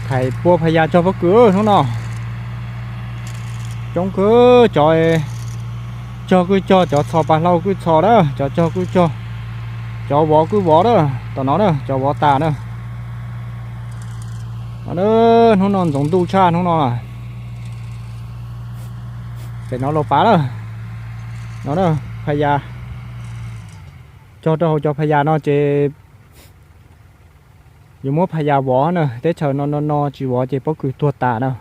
Hais pua Phas Yas txog pob kws hnub no. Coob kawg cov, cog kuj cog, cov txhos pas hlau kuj txhos na, cov cog kuj cog, cov vov kuj vov na, tom no na cov vov tas na. Hnub no ntxoov ntuj tshaj hnub no. Pem no los pav na. No na, Phas Yas, cog rau hauv cov Phas Yas no ces yuav muab Phas Yas vov na, teb chaws no no no tsis vov ces pob kws tuag tas na.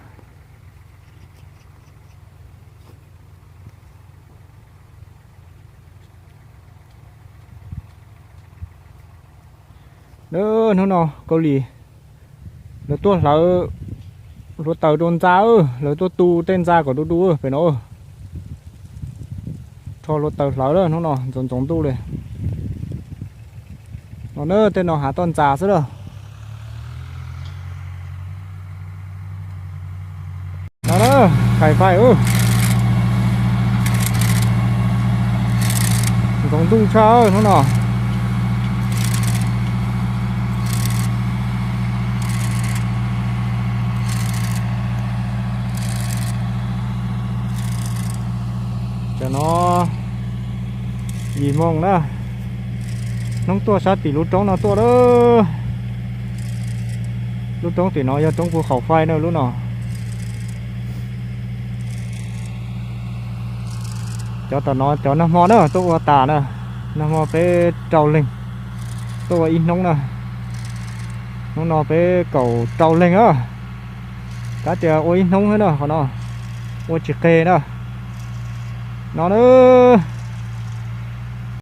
Hnub no Kaus Lim lawv tuaj hlawv hluav taws rau ntxa, lawv tuaj tu tej ntxa kom du du pem no. Rho hluav taws hlawv lawm, hnub no ntxoov ntxoov ntuj li. No na, tej no hav toj ntxas xwb lawm. No na, kais faij, ntxoov ntuj tshaj hnub no. Tam no yim moos na, hnub tuaj sab tim lub roob no tuaj lawm. Lub roob tim no yog roob Phu Khaum Faij na lub no. Cov tom no cov nag hmo na tuaj ua tas na, nag hmo peb rau leeg tuaj ua ib hnub na. Hnub no peb kaum rau leeg na. Kav tias ua ib hnub xwb na, qhov no ua tsis qeg na. No na,